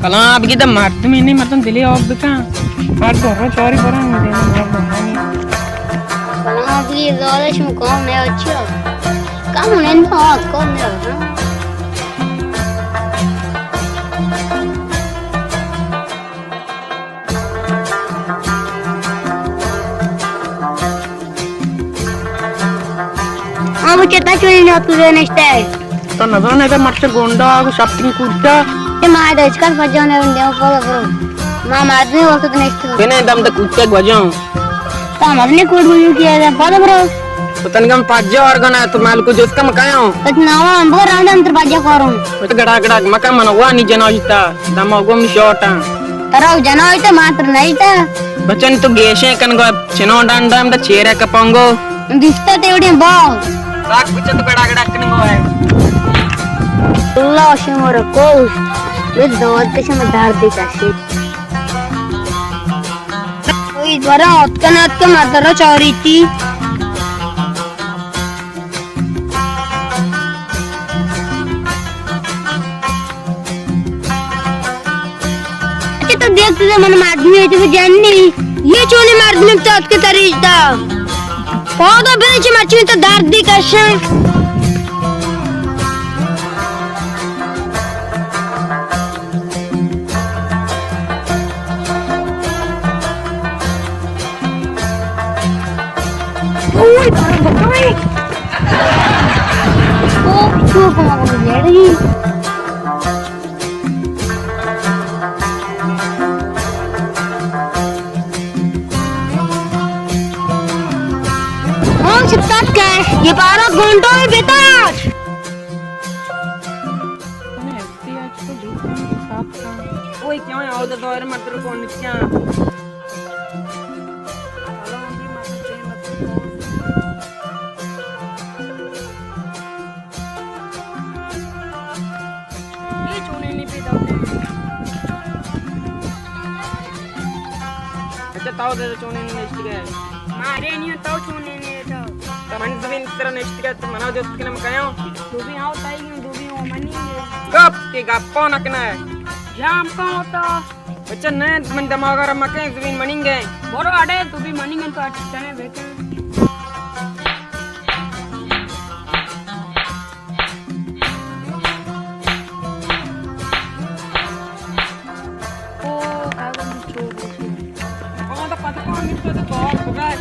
کلام آبگی دا مردمی نہیں، مردم دلی آب بکن. مردم رو چاری برن می‌دین، مردم نہیں. کلام آبگی زیادہ شما کام نہیں اچھا. کم نہیں تو آج کام نہیں ہوتا. ہاں، بچہ، تا چونی نہ تو نشتے. تو نزانے کہ مرچ گونڈا کو شپتنگ کرتا. اے ما دا اچکل پجانے ونڈے پادا برو. ما مردمی وقت نشتے. بنے دم دا کتے گوجاں. تا مردمی کوٹ گوجو کیا دا پادا برو. تو تنگم پجا اور گنا تو مال کو جس کم کایاں. تو ناوا ہم بگا راندا انتر پجا کاروں. تو گڑا گڑا مکا من وانی جناجتا. دما گم شوٹاں. ترا جنائی تے ماتر نہیں تا. بچن تو گیشیں کن گو چنو ڈان ڈام دا چیرے کپنگو. دیستا تیوڑی باو. ساک بچن تو گڑا گڑا کن گو ہے. اللہ شمر کو. بس دور کشم دار دی کاشی. کوئی دورا اتکن اتکن ماتر چوری تی. اچھا، تو دیکھ تو من مردمی ہوئی تو جننی. یہ چونے مردمی تو اتکے تریج دا. پودا بنے چی مرچی تو درد دی کشن. اوئے، بارہ بکوئے. او، تو کہاں بول رہی؟ ہاں، چھپتات کا ہے؟ یہ بارہ گھنٹوں میں بیتاج. اوئے کیوں ہے؟ آؤ تو دور مت رکو نکیاں. اے چونیں نی پیدا ہوتے. اچھا، تاؤ دے چونیں نی نشت گئے. مارے نہیں تو چونیں نی تو. تو من زمین سر نشت گئے تو منا جست کنم کہاں؟ تو بھی آؤ تائی. گپ کہ گپا نہ کنئے. جام کن ہوتا. بچہ نہ، من دماغ ءَ را مکن، زمین مننگ ءَ. برو اڑے، تو بھی مننگ ءَ تو اچ کنے بیٹھے. او، کاغذ چور. او، تو پتہ کون نہیں تو تو اور بگائے.